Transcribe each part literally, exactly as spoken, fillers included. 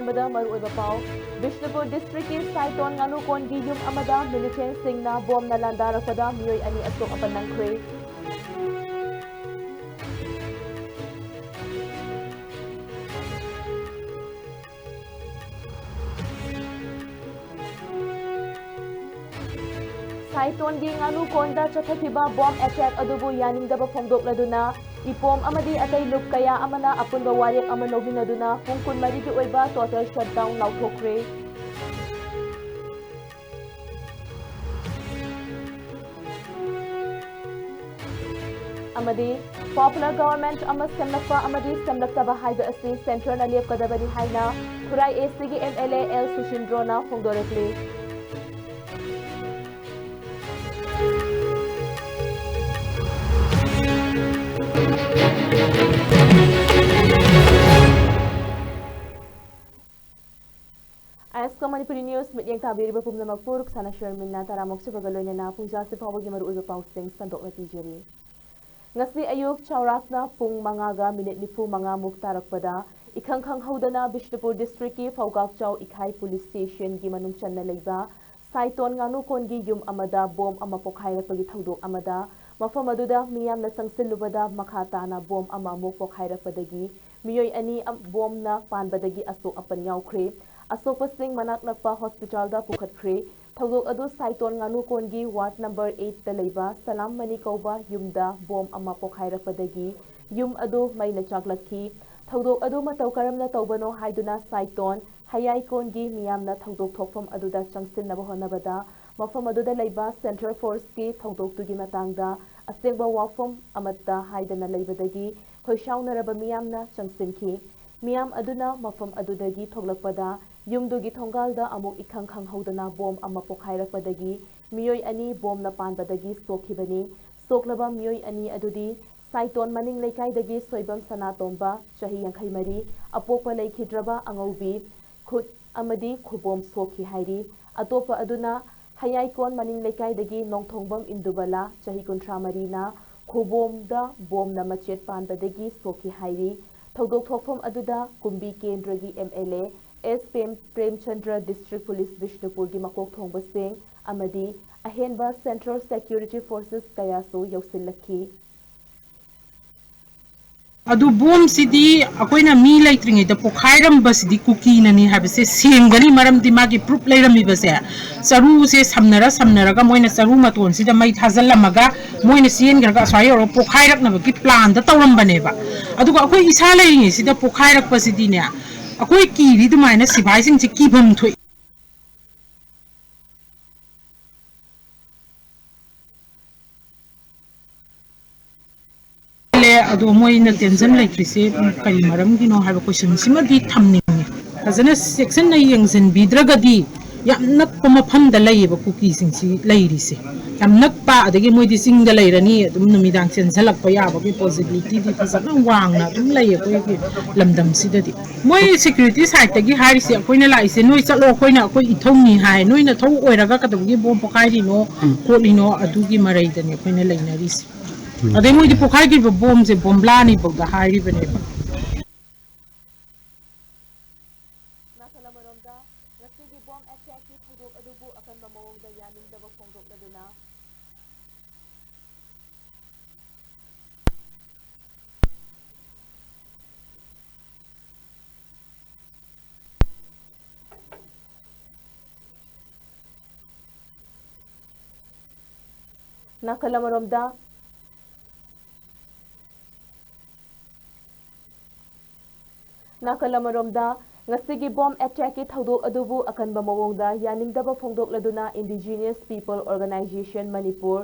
ꯑꯃꯗ ꯃꯔꯨꯑꯣꯏꯕ ꯄꯥꯎ꯫ ꯕꯤꯁꯅꯨꯄꯨꯔ ꯗꯤꯁꯇ꯭ꯔꯤꯛꯀꯤ ꯁꯥꯏꯇꯣꯟ ꯉꯥꯅꯨꯀꯣꯟꯒꯤ ꯌꯨꯝ ꯑꯃꯗ ꯃꯤꯂꯤꯇꯦꯟꯁꯤꯡꯅ ꯕꯣꯝꯅ ꯂꯥꯟꯗꯥꯔꯛꯄꯗ ꯃꯤꯑꯣꯏ ꯑꯅꯤ ꯑꯁꯣꯛ ꯑꯄꯟ ꯅꯪꯈ꯭ꯔꯦ꯫ ꯁꯥꯏꯇꯣꯟꯒꯤ ꯉꯥꯅꯨꯀꯣꯟꯗ ꯆꯠꯊꯈꯤꯕ ꯕꯣꯝ ꯑꯦꯇꯦꯛ ꯑꯗꯨꯕꯨ ꯌꯥꯅꯤꯡꯗꯕ ꯐꯣꯡꯗꯣꯛꯂꯗꯨꯅ ꯏꯄꯣꯝ ꯑꯃꯗꯤ ꯑꯇꯩ ꯂꯨꯞ ꯀꯌꯥ ꯑꯃꯅ ꯑꯄꯨꯟꯕ ꯋꯥꯔꯦꯞ ꯑꯃ ꯂꯧꯃꯤꯟꯅꯗꯨꯅ ꯄꯨꯡ ꯀꯨꯟꯃꯔꯤꯒꯤ ꯑꯣꯏꯕ ꯇꯣꯇꯦꯜ ꯁꯠꯗꯥꯎꯟ ꯂꯥꯎꯊꯣꯛꯈ꯭ꯔꯦ꯫ ꯑꯃꯗꯤ ꯄꯣꯄꯨꯂꯔ ꯒꯚꯔꯟꯃꯦꯟꯠ ꯑꯃ ꯁꯦꯝꯂꯛꯄ ꯑꯃꯗꯤ ꯁꯦꯝꯂꯛꯇꯕ ꯍꯥꯏꯕ ꯑꯁꯤ ꯁꯦꯟꯇ꯭ꯔꯅ ꯂꯦꯞꯀꯗꯕꯅꯤ ꯍꯥꯏꯅ ꯈꯨꯔꯥꯏ ꯑꯦꯁ ꯇꯤꯒꯤ ꯑꯦꯝ ꯑꯦꯜ ꯑꯦ ꯑꯦꯜ ꯁꯨꯁꯤꯟꯗ꯭ꯔꯣꯅ ꯐꯣꯡꯗꯣꯔꯛꯂꯤ꯫ ꯑꯥꯏ ꯑꯦꯁ ꯀꯣ ꯃꯅꯤꯄꯨꯔꯤ ꯅ꯭ꯌꯨꯁ ꯃꯤꯠꯌꯦꯡ ꯇꯥꯕꯤꯔꯤꯕ ꯄꯨꯝꯅꯃꯛꯄꯨ ꯔꯨꯛꯁꯥꯅꯥ ꯁꯔꯃꯤꯟꯅ ꯇꯔꯥꯃꯨꯛ ꯁꯨꯕꯒ ꯂꯣꯏꯅꯅ ꯄꯨꯡꯖꯥꯁꯤ ꯐꯥꯎꯕꯒꯤ ꯃꯔꯨꯑꯣꯏꯕ ꯄꯥꯎꯁꯤꯡ ꯁꯟꯗꯣꯛꯅ ꯄꯤꯖꯔꯤ꯫ ꯉꯁꯤ ꯑꯌꯨꯛ ꯆꯥꯎꯔꯥꯛꯅ ꯄꯨꯡ ꯃꯉꯥꯒ ꯃꯤꯅꯤꯠ ꯅꯤꯐꯨ ꯃꯉꯥꯃꯨꯛ ꯇꯥꯔꯛꯄꯗ ꯏꯈꯪ ꯈꯪꯍꯧꯗꯅ ꯕꯤꯁꯅꯨꯄꯨꯔ ꯗꯤꯁꯇ꯭ꯔꯤꯛꯀꯤ ꯐꯧꯒꯥꯛꯆꯥꯎ ꯏꯈꯥꯏ ꯄꯨꯂꯤꯁ ꯁ꯭ꯇꯦꯁꯟꯒꯤ ꯃꯅꯨꯡ ꯆꯟꯅ ꯂꯩꯕ ꯁꯥꯏꯇꯣꯟ ꯉꯥꯅꯨꯀꯣꯟꯒꯤ ꯌꯨꯝ ꯑꯃꯗ ꯕꯣꯝ ꯑꯃ ꯄꯣꯈꯥꯏꯔꯛꯄꯒꯤ ꯊꯧꯗꯣꯛ ꯑꯃꯗ ꯃꯐꯝ ꯑꯗꯨꯗ ꯃꯤꯌꯥꯝꯅ ꯆꯪꯁꯤꯜꯂꯨꯕꯗ ꯃꯈꯥ ꯇꯥꯅ ꯕꯣꯝ ꯑꯃ ꯑꯃꯨꯛ ꯄꯣꯈꯥꯏꯔꯛꯄꯗꯒꯤ ꯃꯤꯑꯣꯏ ꯑꯅꯤ ꯑꯝ-, ꯕꯣꯝꯅ ꯄꯥꯟꯕꯗꯒꯤ ꯑꯁꯣꯛ ꯑꯄꯟ ꯌꯥꯎꯈ꯭ꯔꯦ꯫ ꯑꯁꯣꯛꯄꯁꯤꯡ ꯃꯅꯥꯛ ꯅꯛꯄ ꯍꯣꯁꯄꯤꯇꯥꯜꯗ ꯄꯨꯈꯠꯈ꯭ꯔꯦ꯫ ꯊꯧꯗꯣꯛ ꯑꯗꯨ ꯁꯥꯏꯇꯣꯟ ꯉꯥꯅꯨꯀꯣꯟꯒꯤ ꯋꯥꯔꯗ ꯅꯝꯕꯔ ꯑꯩꯠꯇ ꯂꯩꯕ ꯁꯂꯥꯝ ꯃꯅꯤ ꯀꯧꯕ ꯌꯨꯝꯗ ꯕꯣꯝ ꯑꯃ ꯄꯣꯈꯥꯏꯔꯛꯄꯗꯒꯤ ꯌꯨꯝ ꯑꯗꯨ ꯃꯩꯅ ꯆꯥꯛꯂꯛꯈꯤ꯫ ꯊꯧꯗꯣꯛ ꯑꯗꯨ ꯃꯇꯧ ꯀꯔꯝꯅ ꯇꯧꯕꯅꯣ ꯍꯥꯏꯗꯨꯅ ꯁꯥꯏꯇꯣꯟ ꯍꯌꯥꯏꯀꯣꯟꯒꯤ ꯃꯤꯌꯥꯝꯅ ꯊꯧꯗꯣꯛ ꯊꯣꯛꯐꯝ ꯑꯗꯨꯗ ꯆꯪꯁꯤꯟꯅꯕ ꯍꯣꯠꯅꯕꯗ ꯃꯐꯝ ꯑꯗꯨꯗ ꯂꯩꯕ ꯁꯦꯟꯇ꯭ꯔꯦꯜ ꯐꯣꯔꯁꯀꯤ ꯊꯧꯗꯣꯛꯇꯨꯒꯤ ꯃꯇꯥꯡꯗ ꯑꯁꯦꯡꯕ ꯋꯥꯐꯝ ꯑꯃꯠꯇ ꯍꯥꯏꯗꯅ ꯂꯩꯕꯗꯒꯤ ꯈꯣꯏꯁꯥꯎꯅꯔꯕ ꯃꯤꯌꯥꯝꯅ ꯆꯪꯁꯤꯟꯈꯤ꯫ ꯃꯤꯌꯥꯝ ꯑꯗꯨꯅ ꯃꯐꯝ ꯑꯗꯨꯗꯒꯤ ꯊꯣꯛꯂꯛꯄꯗ ꯌꯨꯝꯗꯨꯒꯤ ꯊꯣꯡꯒꯥꯜꯗ ꯑꯃꯨꯛ ꯏꯈꯪ ꯈꯪꯍꯧꯗꯅ ꯕꯣꯝ ꯑꯃ ꯄꯣꯈꯥꯏꯔꯛꯄꯗꯒꯤ ꯃꯤꯑꯣꯏ ꯑꯅꯤ ꯕꯣꯝꯅ ꯄꯥꯟꯕꯗꯒꯤ ꯁꯣꯛꯈꯤꯕꯅꯤ꯫ ꯁꯣꯛꯂꯕ ꯃꯤꯑꯣꯏ ꯑꯅꯤ ꯑꯗꯨꯗꯤ ꯁꯥꯏꯇꯣꯟ ꯃꯅꯤꯡ ꯂꯩꯀꯥꯏꯗꯒꯤ ꯁꯣꯏꯕꯝ ꯁꯅꯥꯇꯣꯝꯕ, ꯆꯍꯤ ꯌꯥꯡꯈꯩ ꯃꯔꯤ, ꯑꯄꯣꯛꯄ ꯂꯩꯈꯤꯗ꯭ꯔꯕ ꯑꯉꯧꯕꯤ, ꯈꯨꯠ ꯑꯃꯗꯤ ꯈꯨꯕꯣꯝ ꯁꯣꯛꯈꯤ ꯍꯥꯏꯔꯤ꯫ ꯑꯇꯣꯞꯄ ꯑꯗꯨꯅ ꯍꯌꯥꯏꯀꯣꯟ ꯃꯅꯤꯡ ꯂꯩꯀꯥꯏꯗꯒꯤ ꯅꯣꯡꯊꯣꯡꯕꯝ ꯏꯟꯗꯨꯕꯂꯥ, ꯆꯍꯤ ꯀꯨꯟꯊ꯭ꯔꯥ ꯃꯔꯤꯅ ꯈꯨꯕꯣꯝꯗ ꯕꯣꯝꯅ ꯃꯆꯦꯠ ꯄꯥꯟꯕꯗꯒꯤ ꯁꯣꯛꯈꯤ ꯍꯥꯏꯔꯤ꯫ ꯊꯧꯗꯣꯛ ꯊꯣꯛꯐꯝ ꯑꯗꯨꯗ ꯀꯨꯝꯕꯤ ꯀꯦꯟꯗ꯭ꯔꯒꯤ M L A S Prem-, Premchandra, District Police ꯕꯤꯁꯅꯨꯄꯨꯔꯒꯤ ꯃꯀꯣꯛ ꯊꯣꯡꯕꯁꯤꯡ ꯑꯃꯗꯤ ꯑꯍꯦꯟꯕ Central Security Forces ꯀꯌꯥꯁꯨ ꯌꯧꯁꯤꯜꯂꯛꯈꯤ꯫ ꯑꯗꯨ ꯕꯣꯝꯁꯤꯗꯤ ꯑꯩꯈꯣꯏꯅ ꯃꯤ ꯂꯩꯇ꯭ꯔꯤꯉꯩꯗ ꯄꯣꯈꯥꯏꯔꯝꯕꯁꯤꯗꯤ ꯀꯨꯀꯤꯅꯅꯤ ꯍꯥꯏꯕꯁꯦ ꯁꯦꯡꯒꯅꯤ, ꯃꯔꯝꯗꯤ ꯃꯥꯒꯤ proof ꯂꯩꯔꯝꯃꯤꯕꯁꯦ, ꯆꯔꯨꯁꯦ ꯁꯝꯅꯔ ꯁꯝꯅꯔꯒ ꯃꯣꯏꯅ ꯆꯔꯨ ꯃꯇꯣꯟꯁꯤꯗ ꯃꯩ ꯊꯥꯖꯤꯜꯂꯝꯃꯒ ꯃꯣꯏꯅ ꯆꯦꯟꯈ꯭ꯔꯒ ꯑꯁ꯭ꯋꯥꯏ ꯌꯧꯔꯒ ꯄꯣꯈꯥꯏꯔꯛꯅꯕꯒꯤ plan ꯗ ꯇꯧꯔꯝꯕꯅꯦꯕ꯫ ꯑꯗꯨꯒ ꯑꯩꯈꯣꯏ ꯏꯁꯥ ꯂꯩꯔꯤꯉꯩꯁꯤꯗ ꯄꯣꯈꯥꯏꯔꯛꯄꯁꯤꯗꯤꯅꯦ, ꯑꯩꯈꯣꯏ ꯀꯤꯔꯤ ꯑꯗꯨꯃꯥꯏꯅ ꯁꯤꯐꯥꯏꯁꯤꯡꯁꯦ ꯀꯤꯐꯝ ꯊꯣꯛꯏ꯫ ꯑꯗꯣ ꯃꯣꯏꯅ tension ꯂꯩꯇ꯭ꯔꯤꯁꯦ ꯀꯔꯤ ꯃꯔꯝꯒꯤꯅꯣ ꯍꯥꯏꯕ question ꯁꯤꯃꯗꯤ ꯊꯝꯅꯤꯡꯉꯤ꯫ ꯐꯖꯅ ꯆꯦꯛꯁꯤꯟꯅ ꯌꯦꯡꯁꯤꯟꯕꯤꯗ꯭ꯔꯒꯗꯤ ꯌꯥꯝ ꯅꯛꯄ ꯃꯐꯝꯗ ꯂꯩꯌꯦꯕ ꯀꯨꯀꯤꯁꯤꯡꯁꯤ ꯂꯩꯔꯤꯁꯦ꯫ ꯌꯥꯝ ꯅꯛꯄ, ꯑꯗꯒꯤ ꯃꯣꯏꯗꯤ ꯆꯤꯡꯗ ꯂꯩꯔꯅꯤ, ꯑꯗꯨꯝ ꯅꯨꯃꯤꯗꯥꯡ ꯆꯦꯟꯁꯤꯜꯂꯛꯄ ꯌꯥꯕꯒꯤ possibility ꯗꯤ ꯐꯖꯅ ꯋꯥꯡꯅ ꯑꯗꯨꯝ ꯂꯩ ꯑꯩꯈꯣꯏꯒꯤ ꯂꯝꯗꯝꯁꯤꯗꯗꯤ꯫ ꯃꯣꯏ security side ꯇꯒꯤ ꯍꯥꯏꯔꯤꯁꯦ, ꯑꯩꯈꯣꯏꯅ ꯂꯥꯛꯏꯁꯦ ꯅꯣꯏ ꯆꯠꯂꯣ, ꯑꯩꯈꯣꯏꯅ, ꯑꯩꯈꯣꯏ ꯏꯊꯧꯅꯤ ꯍꯥꯏ, ꯅꯣꯏ ꯅꯊꯧ ꯑꯣꯏꯔꯒ ꯀꯩꯗꯧꯕꯒꯤ ꯕꯣꯝ ꯄꯣꯈꯥꯏꯔꯤꯅꯣ ꯎꯝ꯫ ꯈꯣꯠꯂꯤꯅꯣ, ꯑꯗꯨꯒꯤ ꯃꯔꯩꯗꯅꯦ ꯑꯩꯈꯣꯏꯅ ꯂꯩꯅꯔꯤꯁꯦ꯫ ꯎꯝ꯫ ꯑꯗꯩ ꯃꯣꯏꯗꯤ ꯄꯣꯈꯥꯏꯈ꯭ꯔꯤꯕ ꯕꯣꯝꯁꯦ ꯕꯣꯝꯕ꯭ꯂꯥꯅꯤꯐꯥꯎꯗ ꯍꯥꯏꯔꯤꯕꯅꯦꯕ꯫ ꯅꯥꯀꯜ ꯑꯃꯔꯣꯝꯗ, ꯉꯁꯤꯒꯤ ꯕꯣꯝ ꯑꯦꯇꯦꯛꯀꯤ ꯊꯧꯗꯣꯛ ꯑꯗꯨꯕꯨ ꯑꯀꯟꯕ ꯃꯑꯣꯡꯗ ꯌꯥꯅꯤꯡꯗꯕ ꯐꯣꯡꯗꯣꯛꯂꯗꯨꯅ, ꯅꯥꯀꯜ ꯑꯃꯔꯣꯝꯗ, ꯅꯥꯀꯜ ꯑꯃꯔꯣꯝꯗ, ꯉꯁꯤꯒꯤ ꯕꯣꯝ ꯑꯦꯇꯦꯛꯀꯤ ꯊꯧꯗꯣꯛ ꯑꯗꯨꯕꯨ ꯑꯀꯟꯕ ꯃꯑꯣꯡꯗ ꯌꯥꯅꯤꯡꯗꯕ ꯐꯣꯡꯗꯣꯛꯂꯗꯨꯅ Indigenous People Organisation Manipur,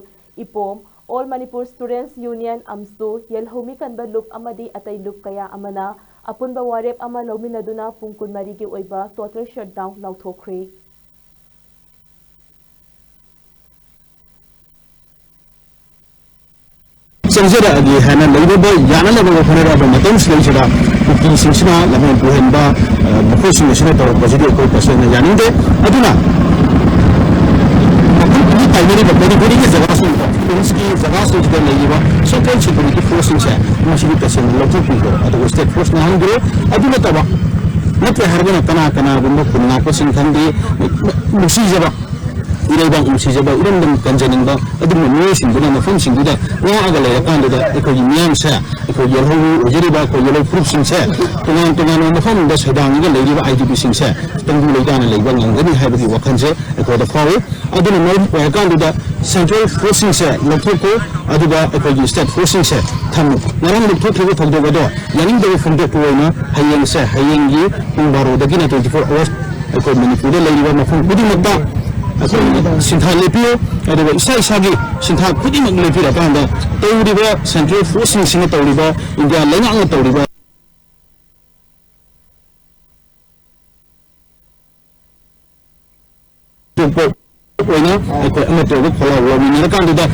ꯏꯄꯣꯝ, All Manipur Students Union, ꯑꯝꯁꯨ, ꯌꯦꯜꯍꯧꯃꯤ ꯀꯟꯕ ꯂꯨꯞ ꯑꯃꯗꯤ ꯑꯇꯩ ꯂꯨꯞ ꯀꯌꯥ ꯑꯃꯅ ꯑꯄꯨꯟꯕ ꯋꯥꯔꯦꯞ ꯑꯃ ꯂꯧꯃꯤꯟꯅꯗꯨꯅ ꯄꯨꯡ ꯀꯨꯟꯃꯔꯤꯒꯤ ꯑꯣꯏꯕ total shutdown ꯂꯥꯎꯊꯣꯛꯈ꯭ꯔꯦ꯫ ꯆꯪꯖꯔꯛꯑꯒꯦ ꯍꯥꯏꯅ ꯂꯩꯔꯤꯕ ꯌꯥꯅꯅꯕ ꯍꯣꯠꯅꯔꯛꯑꯕ ꯃꯇꯝꯁꯤꯗꯩꯁꯤꯗ ꯀꯨꯀꯤꯁꯤꯡꯁꯤꯅ ꯂꯝꯍꯦꯟ ꯇꯨꯍꯦꯟꯕ, ꯑ, ꯃꯈꯣꯏꯁꯤꯡ ꯑꯁꯤꯅ ꯇꯧꯔꯛꯄꯁꯤꯗꯤ ꯑꯩꯈꯣꯏ ꯇꯁꯦꯡꯅ ꯌꯥꯅꯤꯡꯗꯦ꯫ ꯑꯗꯨꯅ ꯃꯈꯣꯏ ꯑꯅꯤ ꯇꯥꯏꯅꯔꯤꯕ ꯃꯅꯤꯄꯨꯔꯤꯒꯤ ꯖꯒꯥꯁꯤꯡꯗ, ꯍꯤꯜꯁꯀꯤ ꯖꯒꯥꯁꯤꯡꯁꯤꯗ ꯂꯩꯔꯤꯕ central security forceꯁꯤꯡꯁꯦ ꯃꯁꯤꯗꯤ ꯇꯁꯦꯡꯅ ꯂꯧꯊꯣꯛꯄꯤꯈ꯭ꯔꯣ, ꯑꯗꯨꯒ state force ꯉꯥꯡꯕꯤꯔꯣ꯫ ꯑꯗꯨ ꯅꯠꯇꯕ ꯅꯠꯇ꯭ꯔꯦ ꯍꯥꯏꯔꯒꯅ ꯀꯅꯥ ꯀꯅꯥꯒꯨꯝꯕ ꯈꯨꯟ ꯉꯥꯛꯄꯁꯤꯡ ꯈꯪꯗꯦ, ꯅꯨꯡꯁꯤꯖꯕ, ꯏꯔꯩꯕꯥꯛ ꯅꯨꯡꯁꯤꯖꯕ, ꯏꯔꯝꯗꯝ ꯀꯟꯖꯅꯤꯡꯕ ꯑꯗꯨꯒꯨꯝꯕ ꯃꯤꯑꯣꯏꯁꯤꯡꯗꯨꯅ ꯃꯐꯝꯁꯤꯡꯗꯨꯗ ꯉꯥꯛꯑꯒ ꯂꯩꯔꯀꯥꯟꯗꯨꯗ ꯑꯩꯈꯣꯏꯒꯤ ꯃꯤꯌꯥꯝꯁꯦ, ꯑꯩꯈꯣꯏ ꯌꯦꯜꯍꯧ ꯑꯣꯏꯖꯔꯤꯕ ꯑꯩꯈꯣꯏ ꯌꯦꯜꯍꯧ ꯐꯨꯔꯨꯞꯁꯤꯡꯁꯦ, ꯇꯣꯉꯥꯟ ꯇꯣꯉꯥꯟꯕ ꯃꯐꯝꯗ ꯁꯩꯗꯥꯡꯉꯒ ꯂꯩꯔꯤꯕ ꯑꯥꯏ ꯗꯤ ꯕꯤꯁꯤꯡꯁꯦ ꯇꯪꯗꯨ ꯂꯩꯇꯥꯅ ꯂꯩꯕ ꯉꯝꯒꯅꯤ ꯍꯥꯏꯕꯒꯤ ꯋꯥꯈꯜꯁꯦ ꯑꯩꯈꯣꯏꯗ ꯐꯥꯎꯏ꯫ ꯑꯗꯨꯅ ꯃꯔꯝ ꯑꯣꯏꯔꯀꯥꯟꯗꯨꯗ ꯁꯦꯟꯇ꯭ꯔꯦꯜ ꯐꯣꯔꯁꯁꯤꯡꯁꯦ ꯂꯧꯊꯣꯛꯈꯣ, ꯑꯗꯨꯒ ꯑꯩꯈꯣꯏꯒꯤ ꯁ꯭ꯇꯦꯠ ꯐꯣꯔꯁꯁꯤꯡꯁꯦ ꯊꯝꯃꯨ꯫ ꯉꯔꯥꯡ ꯂꯧꯊꯣꯛꯈꯤꯕ ꯊꯧꯗꯣꯛ ꯑꯗꯣ ꯌꯥꯅꯤꯡꯗꯕ ꯐꯣꯡꯗꯣꯛꯄ ꯑꯣꯏꯅ ꯍꯌꯦꯡꯁꯦ, ꯍꯌꯦꯡꯒꯤ ꯄꯨꯡ ꯕꯥꯔꯣꯗꯒꯤꯅ twenty four hours ꯑꯩꯈꯣꯏ ꯃꯅꯤꯄꯨꯔꯗ ꯂꯩꯔꯤꯕ ꯃꯐꯝ ꯈꯨꯗꯤꯡꯃꯛꯇ ꯑꯩꯈꯣꯏ ꯁꯤꯟꯊꯥ ꯂꯦꯞꯄꯤꯌꯨ꯫ ꯑꯗꯨꯒ ꯏꯁꯥ ꯏꯁꯥꯒꯤ ꯁꯤꯟꯊꯥ ꯈꯨꯗꯤꯡꯃꯛ ꯂꯦꯞꯄꯤꯔꯀꯥꯟꯗ ꯇꯧꯔꯤꯕ ꯁꯦꯟꯇ꯭ꯔꯦꯜ ꯐꯣꯔꯁꯁꯤꯡꯁꯤꯅ ꯇꯧꯔꯤꯕ, ꯏꯟꯗꯤꯌꯥ ꯂꯩꯉꯥꯛꯅ ꯇꯧꯔꯤꯕ ꯊꯣꯛꯄ ꯑꯣꯏꯅ ꯑꯩꯈꯣꯏ ꯑꯃꯠꯇ ꯑꯣꯏꯕ ꯈꯣꯜꯂꯥꯎ ꯂꯥꯎꯃꯤꯟꯅꯔꯀꯥꯟꯗꯨꯗ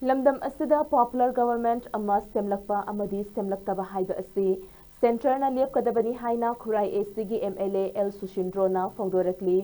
ꯂꯝꯗꯝ ꯑꯁꯤꯗ popular government ꯑꯃ ꯁꯦꯝꯂꯛꯄ ꯑꯃꯗꯤ ꯁꯦꯝꯂꯛꯇꯕ ꯍꯥꯏꯕ ꯑꯁꯤ centreꯅ ꯂꯦꯞꯀꯗꯕꯅꯤ ꯍꯥꯏꯅ ꯈꯨꯔꯥꯏ A Cꯒꯤ M L A L ꯁꯨꯁꯤꯟꯗ꯭ꯔꯣꯅ ꯐꯣꯡꯗꯣꯔꯛꯂꯤ꯫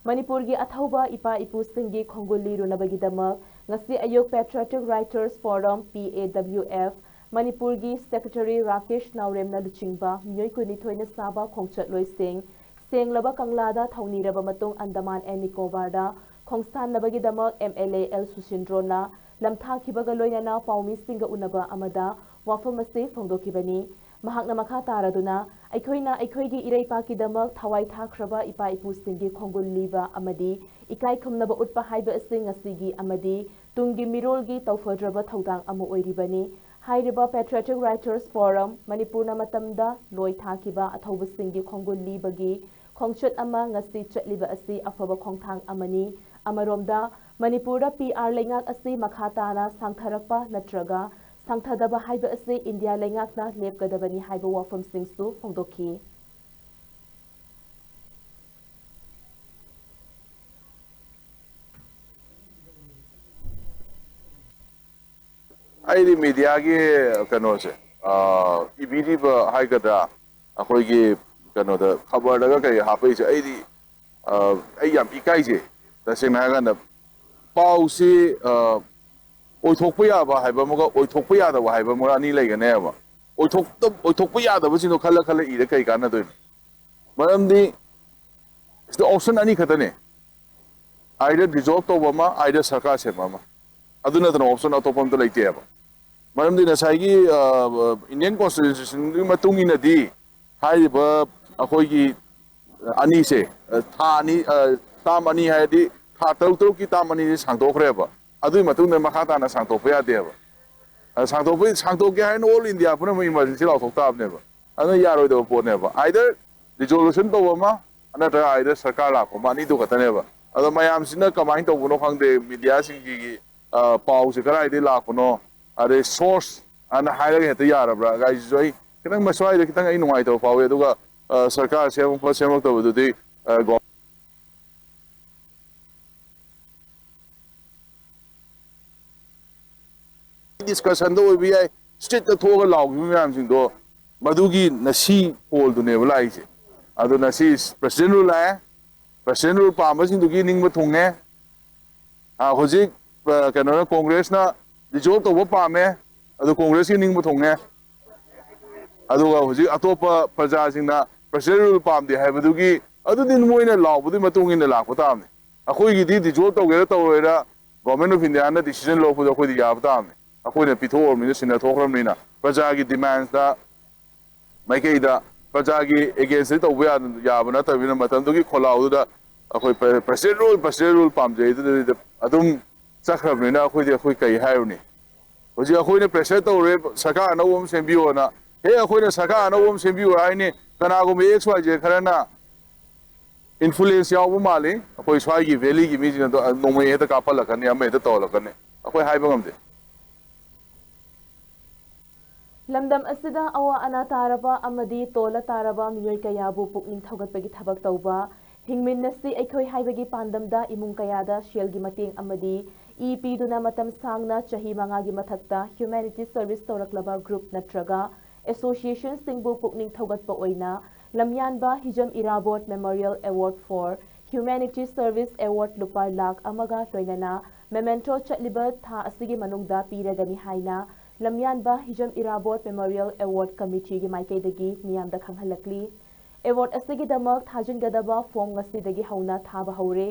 ꯃꯅꯤꯄꯨꯔꯒꯤ ꯑꯊꯧꯕ ꯏꯄꯥ ꯏꯄꯨꯁꯤꯡꯒꯤ ꯈꯣꯡꯒꯨꯜ ꯂꯤꯔꯨꯅꯕꯒꯤꯗꯃꯛ ꯉꯁꯤ ꯑꯌꯨꯛ Patriotic Writers Forum, P A W F, ꯃꯅꯤꯄꯨꯔꯒꯤ secretary ꯔꯥꯀꯦꯁ ꯅꯥꯎꯔꯦꯝꯅ ꯂꯨꯆꯤꯡꯕ ꯃꯤꯑꯣꯏ ꯀꯨꯟꯅꯤꯊꯣꯏꯅ ꯁꯥꯕ ꯈꯣꯡꯆꯠꯂꯣꯏꯁꯤꯡ ꯁꯦꯡꯂꯕ ꯀꯪꯂꯥꯗ ꯊꯧꯅꯤꯔꯕ ꯃꯇꯨꯡ ꯑꯟꯗꯃꯥꯟ ꯑꯦꯟ ꯅꯤꯀꯣꯕꯥꯔꯗ ꯈꯣꯡꯁꯥꯟꯅꯕꯒꯤꯗꯃꯛ M L A L ꯁꯨꯁꯤꯟꯗ꯭ꯔꯣꯅ ꯂꯝꯊꯥꯈꯤꯕꯒ ꯂꯣꯏꯅꯅ ꯄꯥꯎꯃꯤꯁꯤꯡꯒ ꯎꯅꯕ ꯑꯃꯗ ꯋꯥꯐꯝ ꯑꯁꯤ ꯐꯣꯡꯗꯣꯛꯈꯤꯕꯅꯤ꯫ ꯃꯍꯥꯛꯅ ꯃꯈꯥ ꯇꯥꯔꯗꯨꯅ, ꯑꯩꯈꯣꯏꯅ ꯑꯩꯈꯣꯏꯒꯤ ꯏꯔꯩꯄꯥꯛꯀꯤꯗꯃꯛ ꯊꯋꯥꯏ ꯊꯥꯈ꯭ꯔꯕ ꯏꯄꯥ ꯏꯄꯨꯁꯤꯡꯒꯤ ꯈꯣꯡꯒꯨꯜ ꯂꯤꯕ ꯑꯃꯗꯤ ꯏꯀꯥꯏ ꯈꯨꯝꯅꯕ ꯎꯠꯄ ꯍꯥꯏꯕ ꯑꯁꯤ ꯉꯁꯤꯒꯤ ꯑꯃꯗꯤ ꯇꯨꯡꯒꯤ ꯃꯤꯔꯣꯜꯒꯤ ꯇꯧꯐꯗ꯭ꯔꯕ ꯊꯧꯗꯥꯡ ꯑꯃ ꯑꯣꯏꯔꯤꯕꯅꯤ꯫ ꯍꯥꯏꯔꯤꯕ Patriotic Writers Forum ꯃꯅꯤꯄꯨꯔꯅ ꯃꯇꯝꯗ ꯂꯣꯏ ꯊꯥꯈꯤꯕ ꯑꯊꯧꯕꯁꯤꯡꯒꯤ ꯈꯣꯡꯒꯨꯜ ꯂꯤꯕꯒꯤ ꯈꯣꯡꯆꯠ ꯑꯃ ꯉꯁꯤ ꯆꯠꯂꯤꯕ ꯑꯁꯤ ꯑꯐꯕ ꯈꯣꯡꯊꯥꯡ ꯑꯃꯅꯤ꯫ ꯑꯃꯔꯣꯝꯗ, ꯃꯅꯤꯄꯨꯔꯗ P R ꯂꯩꯉꯥꯛ ꯑꯁꯤ ꯃꯈꯥ ꯇꯥꯅ ꯁꯥꯡꯊꯔꯛꯄ ꯅꯠꯇ꯭ꯔꯒ ꯁꯥꯡꯊꯗꯕ ꯍꯥꯏꯕ ꯑꯁꯤ ꯏꯟꯗꯤꯌꯥ ꯂꯩꯉꯥꯛꯅ ꯂꯦꯞꯀꯗꯕꯅꯤ ꯍꯥꯏꯕ ꯋꯥꯐꯝꯁꯤꯡꯁꯨ ꯐꯣꯡꯗꯣꯛꯈꯤ꯫ ꯑꯩꯗꯤ ꯃꯦꯗꯤꯌꯥꯒꯤ ꯀꯩꯅꯣꯁꯦ, ꯑ, ꯏꯕꯤꯔꯤꯕ ꯍꯥꯏꯒꯗ꯭ꯔꯥ, ꯑꯩꯈꯣꯏꯒꯤ ꯀꯩꯅꯣꯗ ꯈꯕꯔꯗꯒ ꯀꯩ ꯍꯥꯞꯄꯛꯏꯁꯦ, ꯑꯩꯗꯤ, ꯑ, ꯑꯩ ꯌꯥꯝ ꯏꯀꯥꯏꯖꯩ꯫ ꯇꯁꯦꯡꯅ ꯍꯥꯏꯔꯀꯥꯟꯗ ꯄꯥꯎꯁꯤ, ꯑ, ꯑꯣꯏꯊꯣꯛꯄ ꯌꯥꯕ ꯍꯥꯏꯕ ꯑꯃꯒ ꯑꯣꯏꯊꯣꯛꯄ ꯌꯥꯗꯕ ꯍꯥꯏꯕ ꯑꯃꯒ ꯑꯅꯤ ꯂꯩꯒꯅꯦꯕ꯫ ꯑꯣꯏꯊꯣꯛꯇ ꯑꯣꯏꯊꯣꯛꯄ ꯌꯥꯗꯕꯁꯤꯡꯗꯣ ꯈꯜꯂ ꯈꯜꯂ ꯏꯔ ꯀꯩ ꯀꯥꯟꯅꯗꯣꯏꯅꯣ? ꯃꯔꯝꯗꯤ ꯁꯤꯗ ꯑꯣꯞꯁꯟ ꯑꯅꯤ ꯈꯛꯇꯅꯦ, ꯑꯥꯏꯗꯔ ꯗꯤꯖꯣꯜꯕ ꯇꯧꯕ ꯑꯃ, ꯑꯥꯏꯗꯔ ꯁꯔꯀꯥꯔ ꯁꯦꯝꯕ ꯑꯃ, ꯑꯗꯨ ꯅꯠꯇꯅ ꯑꯣꯞꯁꯟ ꯑꯇꯣꯞꯄ ꯑꯝꯇ ꯂꯩꯇꯦꯕ꯫ ꯃꯔꯝꯗꯤ ꯉꯁꯥꯏꯒꯤ ꯏꯟꯗꯤꯌꯟ ꯀꯣꯟꯁꯇꯤꯇ꯭ꯌꯨꯁꯟꯒꯤ ꯃꯇꯨꯡ ꯏꯟꯅꯗꯤ ꯍꯥꯏꯔꯤꯕ ꯑꯩꯈꯣꯏꯒꯤ ꯑꯅꯤꯁꯦ, ꯊꯥ ꯑꯅꯤ, ꯇꯥꯝ ꯑꯅꯤ ꯍꯥꯏꯔꯗꯤ ꯊꯥ ꯇꯔꯨꯛ ꯇꯔꯨꯛꯀꯤ ꯇꯥꯝ ꯑꯅꯤꯁꯦ ꯁꯥꯡꯗꯣꯛꯈ꯭ꯔꯦꯕ꯫ ꯑꯗꯨꯒꯤ ꯃꯇꯨꯡꯗ ꯃꯈꯥ ꯇꯥꯅ ꯁꯥꯡꯗꯣꯛꯄ ꯌꯥꯗꯦꯕ꯫ ꯁꯥꯡꯗꯣꯛꯄ ꯁꯥꯡꯗꯣꯛꯀꯦ ꯍꯥꯏꯅ ꯑꯣꯜ ꯏꯟꯗꯤꯌꯥ ꯄꯨꯝꯅꯃꯛ ꯏꯃꯥꯔꯖꯦꯟꯁꯤ ꯂꯥꯎꯊꯣꯛ ꯇꯥꯕꯅꯦꯕ꯫ ꯑꯗꯨꯅ ꯌꯥꯔꯣꯏꯗꯕ ꯄꯣꯠꯅꯦꯕ꯫ ꯑꯥꯏꯗꯔ ꯔꯤꯖꯣꯂꯨꯁꯟ ꯇꯧꯕ ꯑꯃ, ꯅꯠꯇ꯭ꯔꯒ ꯑꯥꯏꯗꯔ ꯁꯔꯀꯥꯔ ꯂꯥꯛꯄ ꯑꯃ, ꯑꯅꯤꯗꯨ ꯈꯛꯇꯅꯦꯕ꯫ ꯑꯗꯣ ꯃꯌꯥꯝꯁꯤꯅ ꯀꯃꯥꯏꯅ ꯇꯧꯕꯅꯣ ꯈꯪꯗꯦ, ꯃꯤꯗꯤꯌꯥꯁꯤꯡꯒꯤ ꯄꯥꯎꯁꯦ ꯀꯗꯥꯏꯗꯒꯤ ꯂꯥꯛꯄꯅꯣ, ꯑꯗꯩ ꯁꯣꯔꯁ ꯑꯅ ꯍꯥꯏꯔꯒ ꯍꯦꯛꯇ ꯌꯥꯔꯕ꯭ꯔꯥ ꯀꯥꯏꯁꯤꯁꯨ ꯑꯩ ꯈꯤꯇꯪ ꯃꯁ꯭ꯋꯥꯏꯗ ꯈꯤꯇꯪ ꯑꯩ ꯅꯨꯡꯉꯥꯏꯇꯕ ꯐꯥꯎꯏ꯫ ꯑꯗꯨꯒ ꯁꯔꯀꯥꯔ ꯁꯦꯝꯃꯛꯄ ꯁꯦꯝꯃꯛꯇꯕꯗꯨꯗꯤ ꯗꯤꯁꯀꯁꯟꯗ ꯑꯣꯏꯕ ꯌꯥꯏ, ꯁ꯭ꯇ꯭ꯔꯤꯠꯇ ꯊꯣꯛꯑꯒ ꯂꯥꯎꯈꯤꯕ ꯃꯌꯥꯝꯁꯤꯡꯗꯣ, ꯃꯗꯨꯒꯤ ꯉꯁꯤ ꯐꯣꯜꯗꯨꯅꯦꯕ ꯂꯥꯛꯏꯁꯦ꯫ ꯑꯗꯨ ꯉꯁꯤ ꯄ꯭ꯔꯁꯤꯗꯦꯟ ꯔꯨꯜ ꯂꯥꯛꯑꯦ, ꯄ꯭ꯔꯁꯤꯗꯦꯟ ꯔꯨꯜ ꯄꯥꯝꯕꯁꯤꯡꯗꯨꯒꯤ ꯅꯤꯡꯕ ꯊꯨꯡꯉꯦ꯫ ꯍꯧꯖꯤꯛ ꯀꯩꯅꯣꯅ, ꯀꯣꯡꯒ꯭ꯔꯦꯁꯅ ꯗꯤꯖꯣꯜꯕ ꯇꯧꯕ ꯄꯥꯝꯃꯦ, ꯑꯗꯨ ꯀꯣꯡꯒ꯭ꯔꯦꯁꯀꯤ ꯅꯤꯡꯕ ꯊꯨꯡꯉꯦ꯫ ꯑꯗꯨꯒ ꯍꯧꯖꯤꯛ ꯑꯇꯣꯞꯄ ꯄ꯭ꯔꯖꯥꯁꯤꯡꯅ ꯄ꯭ꯔꯁꯤꯗꯦꯟ ꯔꯨꯜ ꯄꯥꯝꯗꯦ ꯍꯥꯏꯕꯗꯨꯒꯤ, ꯑꯗꯨꯗꯤ ꯃꯣꯏꯅ ꯂꯥꯎꯕꯗꯨꯒꯤ ꯃꯇꯨꯡ ꯏꯟꯅ ꯂꯥꯛꯄ ꯇꯥꯕꯅꯤ꯫ ꯑꯩꯈꯣꯏꯒꯤꯗꯤ ꯗꯤꯖꯣꯜꯕ ꯇꯧꯒꯦꯔꯥ ꯇꯧꯔꯣꯏꯔꯥ, ꯒꯣꯔꯃꯦꯟ ꯑꯣꯐ ꯏꯟꯗꯤꯌꯥꯅ ꯗꯤꯁꯤꯖꯟ ꯂꯧꯔꯛꯄꯗꯣ ꯑꯩꯈꯣꯏꯗꯤ ꯌꯥꯕ ꯇꯥꯕꯅꯤ꯫ ꯑꯩꯈꯣꯏꯅ ꯄꯤꯊꯣꯛꯎꯔꯕꯅꯤꯅ, ꯁꯤꯟꯅꯊꯣꯛꯈ꯭ꯔꯕꯅꯤꯅ, ꯄ꯭ꯔꯖꯥꯒꯤ ꯗꯤꯃꯥꯟꯁꯇ ꯃꯥꯏꯀꯩꯗ, ꯄ꯭ꯔꯖꯥꯒꯤ ꯑꯦꯒꯦꯟꯁꯇ ꯇꯧꯕ ꯌꯥꯕ ꯅꯠꯇꯕꯅꯤꯅ, ꯃꯇꯝꯗꯨꯒꯤ ꯈꯣꯜꯂꯥꯎꯗꯨꯗ ꯑꯩꯈꯣꯏ ꯄ꯭ꯔꯁꯤꯗꯦꯟ ꯔꯨꯜ, ꯄ꯭ꯔꯁꯤꯗꯦꯟ ꯔꯨꯜ ꯄꯥꯝꯖꯩ ꯑꯗꯨꯗ ꯑꯗꯨꯝ ꯆꯠꯈ꯭ꯔꯕꯅꯤꯅ ꯑꯩꯈꯣꯏꯗꯤ, ꯑꯩꯈꯣꯏ ꯀꯩ ꯍꯥꯏꯔꯨꯅꯤ? ꯍꯧꯖꯤꯛ ꯑꯩꯈꯣꯏꯅ ꯄ꯭ꯔꯦꯁꯔ ꯇꯧꯔꯦ, ꯁꯔꯀꯥꯔ ꯑꯅꯧꯕ ꯑꯃ ꯁꯦꯝꯕꯤꯌꯣꯅ꯫ ꯍꯦ, ꯑꯩꯈꯣꯏꯅ ꯁꯔꯀꯥꯔ ꯑꯅꯧꯕ ꯑꯃ ꯁꯦꯝꯕꯤꯌꯣ ꯍꯥꯏꯅꯤ, ꯀꯅꯥꯒꯨꯝꯕ ꯑꯦꯛꯁ ꯋꯥꯏ ꯖꯦ ꯈꯔꯅ ꯏꯟꯐ꯭ꯂꯨꯌꯦꯟꯁ ꯌꯥꯎꯕ ꯃꯥꯜꯂꯤ꯫ ꯑꯩꯈꯣꯏ ꯁ꯭ꯋꯥꯏꯒꯤ ꯚꯦꯂꯤꯒꯤ ꯃꯤꯁꯤꯡ ꯑꯗꯣ ꯅꯣꯡꯃꯩ ꯍꯦꯛꯇ ꯀꯥꯞꯍꯜꯂꯛꯀꯅꯤ, ꯑꯃ ꯍꯦꯛꯇ ꯇꯧꯍꯜꯂꯛꯀꯅꯤ, ꯑꯩꯈꯣꯏ ꯍꯥꯏꯕ ꯉꯝꯗꯦ꯫ ꯂꯝꯗꯝ ꯑꯁꯤꯗ ꯑꯋꯥ ꯑꯅꯥ ꯇꯥꯔꯕ ꯑꯃꯗꯤ ꯇꯣꯜꯂ ꯇꯥꯔꯕ ꯃꯤꯑꯣꯏ ꯀꯌꯥꯕꯨ ꯄꯨꯛꯅꯤꯡ ꯊꯧꯒꯠꯄꯒꯤ ꯊꯕꯛ ꯇꯧꯕ, ꯍꯤꯡꯃꯤꯟꯅꯁꯤ ꯑꯩꯈꯣꯏ ꯍꯥꯏꯕꯒꯤ ꯄꯥꯟꯗꯝꯗ ꯏꯃꯨꯡ ꯀꯌꯥꯗ ꯁꯦꯜꯒꯤ ꯃꯇꯦꯡ ꯑꯃꯗꯤ ꯏ ꯄꯤꯗꯨꯅ ꯃꯇꯝ ꯁꯥꯡꯅ ꯆꯍꯤ ꯃꯉꯥꯒꯤ ꯃꯊꯛꯇ ꯍ꯭ꯌꯨꯃꯦꯅꯤꯇꯤ ꯁꯔꯚꯤꯁ ꯇꯧꯔꯛꯂꯕ ꯒ꯭ꯔꯨꯞ ꯅꯠꯇ꯭ꯔꯒ ꯑꯦꯁꯣꯁꯤꯌꯦꯁꯟꯁꯤꯡꯕꯨ ꯄꯨꯛꯅꯤꯡ ꯊꯧꯒꯠꯄ ꯑꯣꯏꯅ ꯂꯝꯌꯥꯟꯕ Hijam Irabot Memorial Award for Humanity Service Award ꯂꯨꯄꯥ ꯂꯥꯈ ꯑꯃꯒ ꯂꯣꯏꯅꯅ ꯃꯦꯃꯦꯟꯇꯣ ꯆꯠꯂꯤꯕ ꯊꯥ ꯑꯁꯤꯒꯤ ꯃꯅꯨꯡꯗ ꯄꯤꯔꯒꯅꯤ ꯍꯥꯏꯅ ꯂꯝꯌꯥꯟꯕ ꯍꯤꯖꯝ ꯏꯔꯥꯕꯣꯠ Memorial Award Committeeꯒꯤ ꯃꯥꯏꯀꯩꯗꯒꯤ ꯃꯤꯌꯥꯝꯗ ꯈꯪꯍꯜꯂꯛꯂꯤ꯫ Award ꯑꯁꯤꯒꯤꯗꯃꯛ ꯊꯥꯖꯤꯟꯒꯗꯕ form ꯉꯁꯤꯗꯒꯤ ꯍꯧꯅ ꯊꯥꯕ ꯍꯧꯔꯦ꯫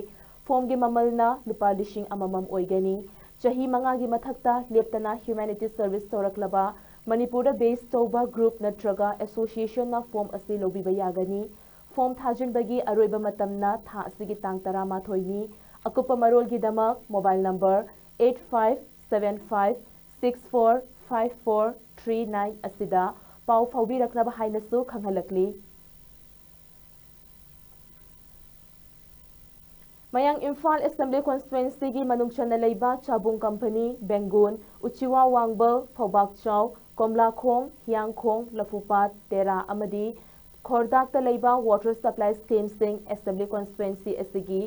Formꯒꯤ ꯃꯃꯜꯅ ꯂꯨꯄꯥ ꯂꯤꯁꯤꯡ ꯑꯃꯃꯝ ꯑꯣꯏꯒꯅꯤ꯫ ꯆꯍꯤ ꯃꯉꯥꯒꯤ ꯃꯊꯛꯇ ꯂꯦꯞꯇꯅ humanity service ꯇꯧꯔꯛꯂꯕ ꯃꯅꯤꯄꯨꯔꯗ base ꯇꯧꯕ group ꯅꯠꯇ꯭ꯔꯒ associationꯅ form ꯑꯁꯤ ꯂꯧꯕꯤꯕ ꯌꯥꯒꯅꯤ꯫ Form ꯊꯥꯖꯤꯟꯕꯒꯤ ꯑꯔꯣꯏꯕ ꯃꯇꯝꯅ ꯊꯥ ꯑꯁꯤꯒꯤ ꯇꯥꯡ ꯇꯔꯥꯃꯥꯊꯣꯏꯅꯤ꯫ ꯑꯀꯨꯞꯄ ꯃꯔꯣꯜꯒꯤꯗꯃꯛ mobile number eight five seven five six four five four three nine ꯑꯁꯤꯗ ꯄꯥꯎ ꯐꯥꯎꯕꯤꯔꯛꯅꯕ ꯍꯥꯏꯅꯁꯨ ꯈꯪꯍꯜꯂꯛꯂꯤ꯫ ꯃꯌꯥꯡ ꯏꯝꯐꯥꯜ Assembly Constituencyꯒꯤ ꯃꯅꯨꯡ ꯆꯟꯅ ꯂꯩꯕ ꯆꯥꯕꯨꯡ ꯀꯝꯄꯅꯤ, ꯕꯦꯡꯒꯨꯟ, ꯎꯆꯤꯋꯥ ꯋꯥꯡꯕꯜ, ꯐꯧꯕꯥꯛꯆꯥꯎ, ꯀꯣꯝꯂꯥꯈꯣꯡ, ꯍꯤꯌꯥꯡꯈꯣꯡ, ꯂꯐꯨꯄꯥꯠ, ꯇꯦꯔꯥ ꯑꯃꯗꯤ ꯈꯣꯔꯗꯥꯛꯇ ꯂꯩꯕ water supply schemeꯁꯤꯡ Assembly Constituency ꯑꯁꯤꯒꯤ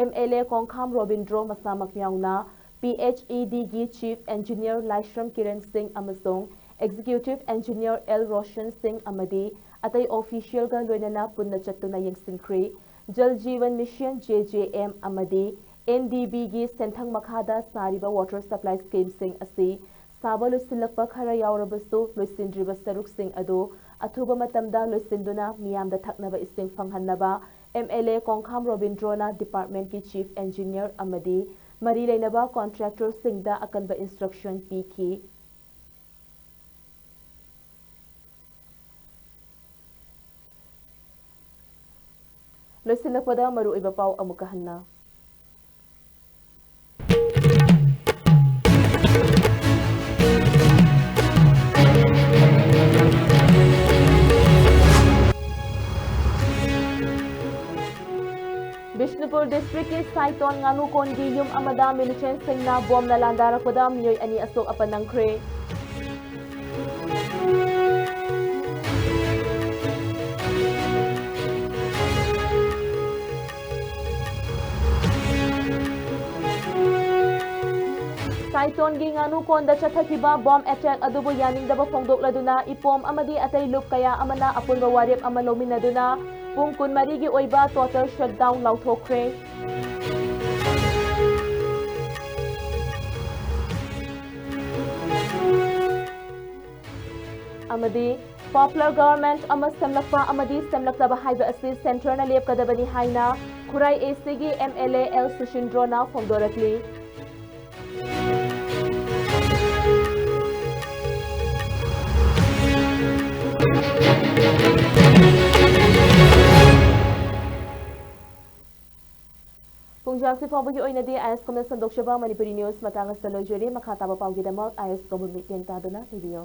MLA ꯀꯣꯡꯈꯥꯝ ꯔꯣꯕꯤꯟꯗ꯭ꯔꯣ ꯃꯁꯥꯃꯛ ꯌꯥꯎꯅ, PHEDꯒꯤ Chief Engineer ꯂꯥꯏꯁ꯭ꯔꯝ ꯀꯤꯔꯟ ꯁꯤꯡ ꯑꯃꯁꯨꯡ Executive Engineer L ꯔꯣꯁꯟ ꯁꯤꯡ ꯑꯃꯗꯤ ꯑꯇꯩ officialꯒ ꯂꯣꯏꯅꯅ ꯄꯨꯟꯅ ꯆꯠꯇꯨꯅ ꯌꯦꯡꯁꯤꯟꯈ꯭ꯔꯦ꯫ Jal Jeevan Mission, JJM, ꯑꯃꯗꯤ NDBꯒꯤ ꯁꯦꯟꯊꯪ ꯃꯈꯥꯗ ꯁꯥꯔꯤꯕ water supply schemeꯁꯤꯡ ꯑꯁꯤ ꯁꯥꯕ ꯂꯣꯏꯁꯤꯜꯂꯛꯄ ꯈꯔ ꯌꯥꯎꯔꯕꯁꯨ, ꯂꯣꯏꯁꯤꯟꯗ꯭ꯔꯤꯕ ꯁꯔꯨꯛꯁꯤꯡ ꯑꯗꯨ ꯑꯊꯨꯕ ꯃꯇꯝꯗ ꯂꯣꯏꯁꯤꯟꯗꯨꯅ ꯃꯤꯌꯥꯝꯗ ꯊꯛꯅꯕ ꯏꯁꯤꯡ ꯐꯪꯍꯟꯅꯕ MLA ꯀꯣꯡꯈꯥꯝ ꯔꯣꯕꯤꯟꯗ꯭ꯔꯣꯅ departmentꯀꯤ Chief Engineer ꯑꯃꯗꯤ ꯃꯔꯤ ꯂꯩꯅꯕ contractorꯁꯤꯡꯗ ꯑꯀꯟꯕ instruction ꯄꯤꯈꯤ꯫ ꯂꯣꯏꯁꯤꯜꯂꯛꯄꯗ ꯃꯔꯨꯑꯣꯏꯕ ꯄꯥꯎ ꯑꯃꯨꯛꯀ ꯍꯟꯅ꯫ ꯕꯤꯁꯅꯨꯄꯨꯔ districtꯀꯤ ꯁꯥꯏꯇꯣꯟ ꯉꯥꯅꯨꯀꯣꯟꯒꯤ ꯌꯨꯝ ꯑꯃꯗ militantꯁꯤꯡꯅ ꯕꯣꯝꯅ ꯂꯥꯟꯗꯥꯔꯛꯄꯗ ꯃꯤꯑꯣꯏ ꯑꯅꯤ ꯑꯁꯣꯛ ꯑꯄꯟ ꯅꯪꯈ꯭ꯔꯦ꯫ ꯁꯥꯏꯇꯣꯟꯒꯤ ꯉꯥꯅꯨꯀꯣꯟꯗ ꯆꯠꯊꯈꯤꯕ bomb attack ꯑꯗꯨꯕꯨ ꯌꯥꯅꯤꯡꯗꯕ ꯐꯣꯡꯗꯣꯛꯂꯗꯨꯅ ꯏꯄꯣꯝ ꯑꯃꯗꯤ ꯑꯇꯩ ꯂꯨꯞ ꯀꯌꯥ ꯑꯃꯅ ꯑꯄꯨꯟꯕ ꯋꯥꯔꯦꯞ ꯑꯃ ꯂꯧꯃꯤꯟꯅꯗꯨꯅ ꯄꯨꯡ ꯀꯨꯟꯃꯔꯤꯒꯤ ꯑꯣꯏꯕ total shutdown ꯂꯥꯎꯊꯣꯛꯈ꯭ꯔꯦ꯫ ꯑꯃꯗꯤ popular government ꯑꯃ ꯁꯦꯝꯂꯛꯄ ꯑꯃꯗꯤ ꯁꯦꯝꯂꯛꯇꯕ ꯍꯥꯏꯕ ꯑꯁꯤ centreꯅ ꯂꯦꯞꯀꯗꯕꯅꯤ ꯍꯥꯏꯅ ꯈꯨꯔꯥꯏ ACꯒꯤ MLA ꯑꯦꯜ ꯁꯨꯁꯤꯟꯗ꯭ꯔꯣꯅ ꯐꯣꯡꯗꯣꯔꯛꯂꯤ꯫ ꯄꯨꯡꯖꯥꯁꯤ ꯐꯥꯎꯕꯒꯤ ꯑꯣꯏꯅꯗꯤ ꯑꯥꯏ ꯑꯦꯁ ꯀꯣꯝꯅ ꯁꯟꯗꯣꯛꯆꯕ ꯃꯅꯤꯄꯨꯔꯤ news ꯃꯇꯥꯡ ꯑꯁꯤꯗ ꯂꯣꯏꯖꯔꯦ꯫ ꯃꯈꯥ ꯇꯥꯕ ꯄꯥꯎꯒꯤꯗꯃꯛ ꯑꯥꯏ ꯑꯦꯁ ꯀꯣꯝꯕꯨ ꯃꯤꯠꯌꯦꯡ ꯇꯥꯗꯨꯅ ꯂꯩꯕꯤꯌꯨ꯫